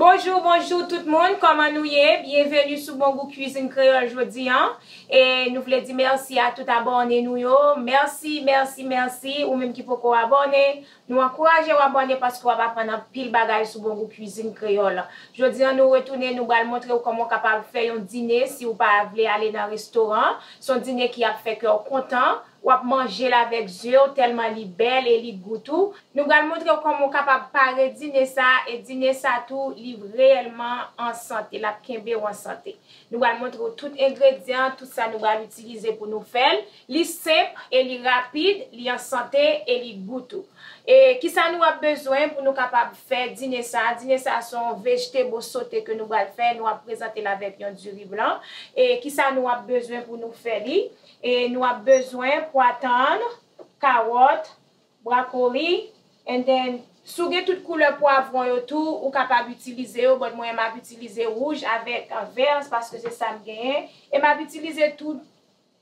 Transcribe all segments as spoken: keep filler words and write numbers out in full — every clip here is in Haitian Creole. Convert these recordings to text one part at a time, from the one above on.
Bonjou, bonjou tout moun, kòman nou ye? Byenveni sou Bon Gou Kwizin Kreyòl jodi an. E nou vle di mèsi a tout abòne nou yo. Mèsi, mèsi, mèsi. Ou menm ki poko abòne, nou ankouraje w abòne paske w ap aprann anpil bagay sou Bon Gou Kwizin Kreyòl. Jodi an, nou retounen, nou pral montre w kòman w kapab fè yon dine si w pa vle ale nan restoran. Se yon dine ki ap fè kè w kontan. W ap manje l avèk zye w, tèlman li bèl e li gou tou. Nou pral montre w kòman w kapab pare dine sa, e dine sa tou, li reyèlman an sante, l ap kenbe w an sante. Nou pral montre w tout engredyan, tout sa nou pral itilize pou nou fè l. Li senp e li rapid, li an sante e li gou tou. E kisa nou ap bezwen pou nou kapab fè dine sa? Dine sa se yon vegetable sote ke nou pral fè, nou ap prezante l avèk yon diri blan. E kisa nou ap bezwen pou nou fè li? E nou ap bezwen pwa tann, kawòt, brakoli, and then, si w gen tout koulè pwavwon yo tou, ou kapab itilize yo, but mwen, m ap itilize wouj avèk, uh, vè, paske se sa m genyen. E m ap itilize tou,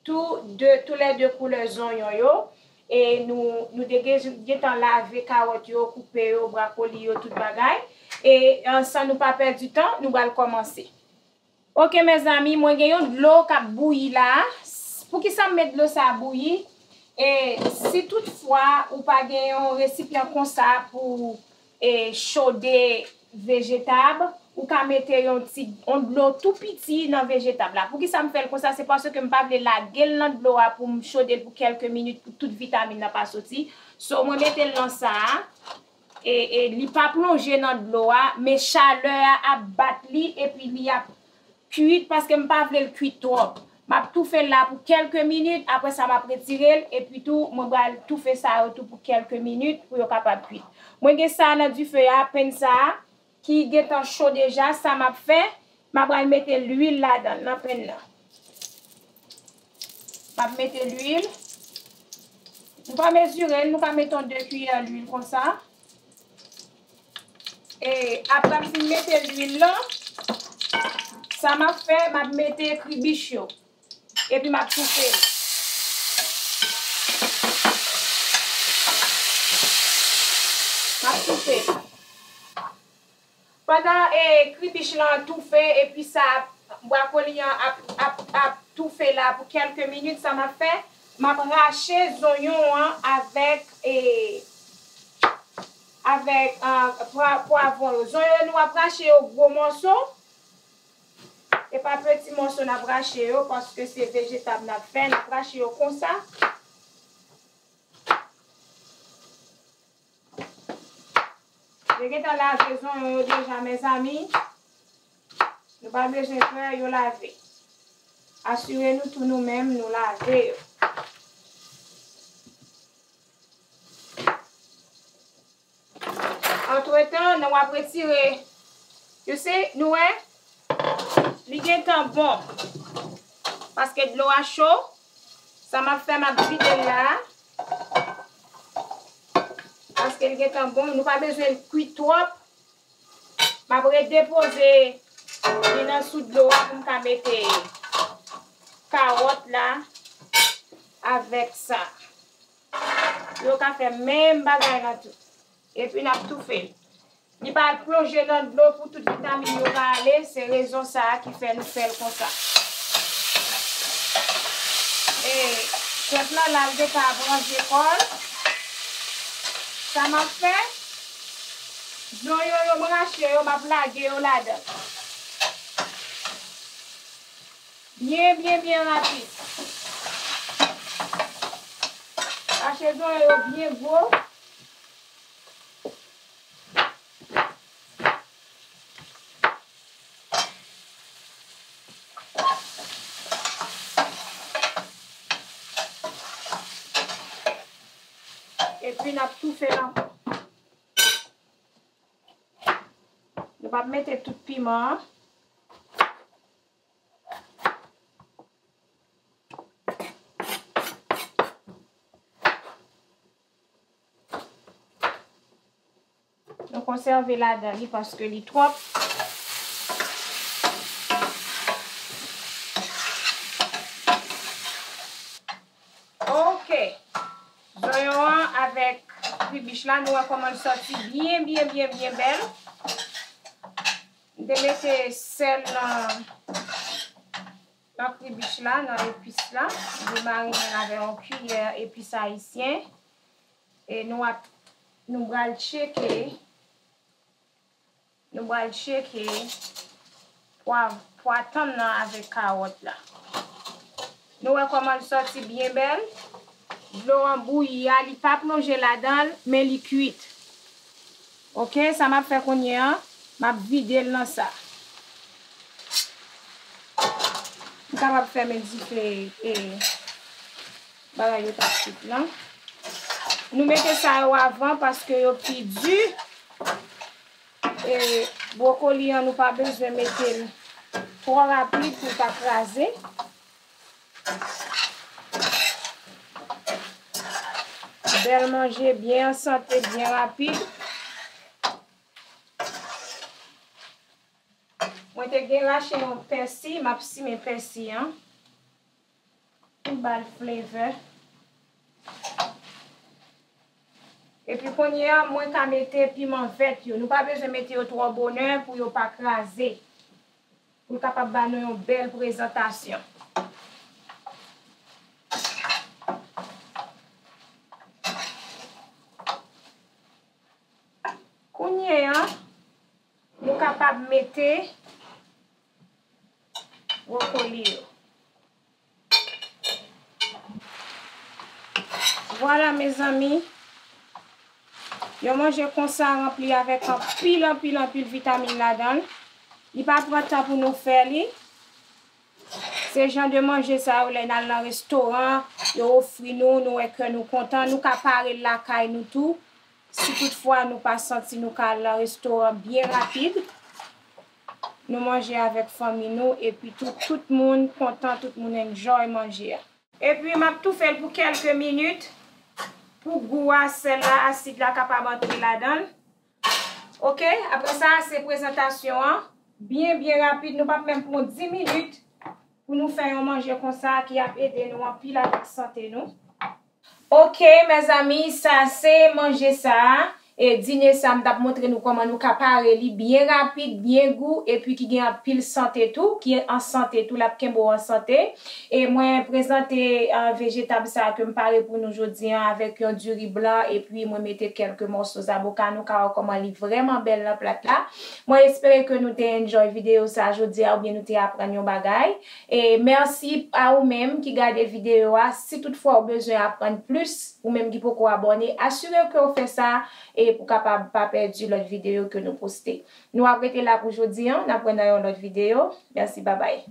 tou de, tou lè de koulè zonyon yo. E nou, nou te gen, gentan lave kawòt yo, koupe yo, brakoli yo, tout bagay. E, uh, san nou pa pèdi tan, nou pral kòmanse. Oke, mezanmi, mwen gen yon dlo k ap bouyi la. S-, poukisa m met dlo sa a bouyi? E si toutfwa ou pa gen yon resipyan konsa pou, e, chode vejetab, ou ka mete yon ti, yon dlo tou piti nan vejetab la. Poukisa m fè l konsa? Se paske m pa vle lage l nan dlo a pou m chode l pou kèlke minit pou tout vitamin nan pa soti. So, mwen mete l nan sa a. E, e li pa plonje nan dlo a, men chalè a ap bat li epi li ap kuit paske m pa vle l kuit twòp. M ap toufe l la pou kèlke minit, apre sa m ap retire l, epi tou mwen pral toufe sa yo tou pou kèlke minit pou yo kapab kuit. Mwen gen sa a nan dife a, penn sa a, ki gentan cho deja, sa m ap fè, m ap pral mete lwil ladan l, nan penn nan. M ap mete lwil. Nou pa mezire l, nou ka mete yon de kiyè lwil konsa. E apre m fin mete lwil lan, sa m ap fè, m ap mete kribich yo. Epi m ap toufe l. M ap toufe l. Pandan, e, kribich lan toufe, epi sa, bwakoli an ap, ap, ap toufe la pou kèlke minit, sa m ap fè, m ap rache zonyon an avèk, e, avèk, a, pwa-, pwavwon yo. Zonyon yo, nou ap rache yo gwo mòso. E pa peti mòso n ap rache yo, paske se vejetab n ap fè, n ap rache yo konsa. Yo gentan lave zonyon yo deja, mezanmi. Nou pa bezwen pè, yo lave. Asire nou tou nou menm, nou lave yo. Antretan, nou ap retire, you see, nou wè, li gentan bon. Paske dlo a cho, sa m ap fè, m ap vide l la. Paske l gentan bon, nou pa bezwen l kwit twòp. M ap redepoze li nan sou dlo a pou m ka mete kawòt la avèk sa. Yo ka fè menm bagay la tou. Epi n ap toufe l. Li pa plonje nan dlo pou tout vitamin yo ka ale, se rezon sa a ki fè nou fè l konsa. E, pèp la, la, l gentan ap ranje kò l. Sa m ap fè, zonyon yo m rache yo, m ap lage yo ladan. Byen, byen, byen rapid. Rache zonyon yo byen gwo. Epi n ap toufe l ankò. Nou p ap mete tout piman an. Nou konsève ladan li paske li twòp. Oke. Zonyon an avèk kribich la, nou wè kòman l sòti byen, byen, byen, byen bèl. Te mete sèl nan, nan kribich la, nan epis la. Li marinen avè yon kiyè epis ayisyen. E nou ap, nou pral tcheke, nou pral tcheke pwa, pwa tann nan avèk kawòt la. Nou wè kòman l sòti byen bèl. Dlo an bouyi a, li pa plonje ladan l, men li kuit. Oke, sa m ap fè kounye a, m ap vide l nan sa. M kapab fèmen dife e bagay yo t ap kwit lan. Nou mete sa yo avan paske yo pi di. E bwokoli an, nou pa bezwen mete l twò rapid pou l pa kraze. Bèl manje, byen an sante, byen rapid. Mwen te gen rache yon pèsi, m ap simen pèsi an. Pou l ba l flavor. Epi kounye a, mwen ka mete piman vèt yo. Nou pa bezwen mete yo twò bonè pou yo pa kraze. Pou l kapab ba nou yon bèl prezantasyon. Kounye a, nou kapab mete bwokoli yo. Vwala, mezanmi. Yon manje konsa ranpli avèk anpil, anpil, anpil vitamin ladan l. Li pa pran tan pou nou fè li. Se jan de manje sa yo, lè n al nan restoran, yo ofri nou, nou wè kè nou kontan, nou ka pare l lakay nou tou. Si toutfwa nou pa santi nou ka al nan restoran byen rapid, nou manje avèk fanmi nou, epi tou, tout moun kontan, tout moun enjoy manje a. Epi m ap toufe l pou kèlke minit pou gou a, sèl la, asid la kapab antre ladan l. Oke, apre sa, se prezantasyon an. Byen, byen rapid, nou p ap menm pran dis minit pou nou fè yon manje konsa ki ap ede nou anpil avèk sante nou. Oke, mezanmi, sa se manje sa a. E dine sa, m t ap montre nou kòman nou ka pare li byen rapid, byen gou, epi ki gen anpil sante tou, ki an sante tou, l ap kenbe w an sante. E mwen prezante, eh, vejetab sa a ke m pare pou nou jodi a avèk yon diri blan, epi mwen mete kèlke mòso zaboka. Nou ka wè kòman li vrèman bèl nan plat la. Mwen espere ke nou te enjoy videyo sa a jodi a, oubyen nou te aprann yon bagay. E mèsi a ou menm ki gade videyo a. Si toutfwa ou bezwen aprann plis, ou menm ki poko abòne, asire ke w fè sa e pou kapab pa pèdi lòt videyo ke nou poste. Nou ap rete la pou jodi a, n ap wè nan yon lòt videyo. Mèsi, babay.